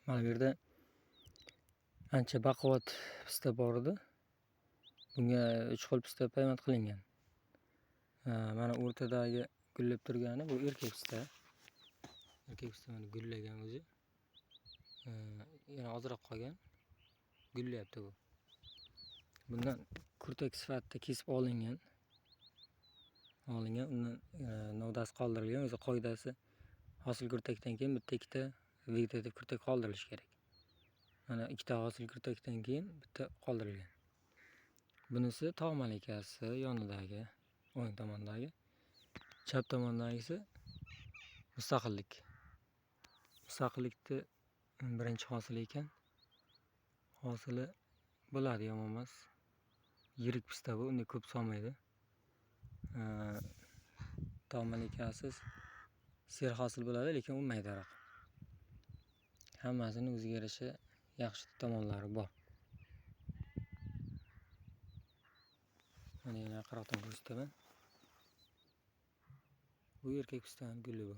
Mana bu yerda ancha baquvvat pista bor edi. Bunga 3 xil pista payvand qilingan. Mana o'rtadagi gullab turgani bu erkak pista. Erkak pista mana gullagan o'zi. Yana ozroq qolgan. Gullayapti bu. Bundan kurtak sifatida kesib olingan. Undan novdasi qoldirilgan. O'zi qoidasi hosil kurtakdan keyin bitta ikkita vegetativ kurtak qoldirilishi kerak. Mana ikkita hosil kurtakdan keyin bitta qoldirilgan. Bunisi tog' malikasi yonidagi, o'ng tomondagi, chap tomondagisi mustaqillik. Mustaqillikni birinchi hosili ekan. Hosili bo'ladi, yomon emas. Yirik pista bu, unday ko'p solmaydi. Tog' malikasi serhosil bo'ladi, lekin u maydaroq. Hammasini o'ziga yarasha yaxshi tomonlari bor. Mana yana yaqinroqdan ko'rsataman. Bu erkak pistaning guli bu.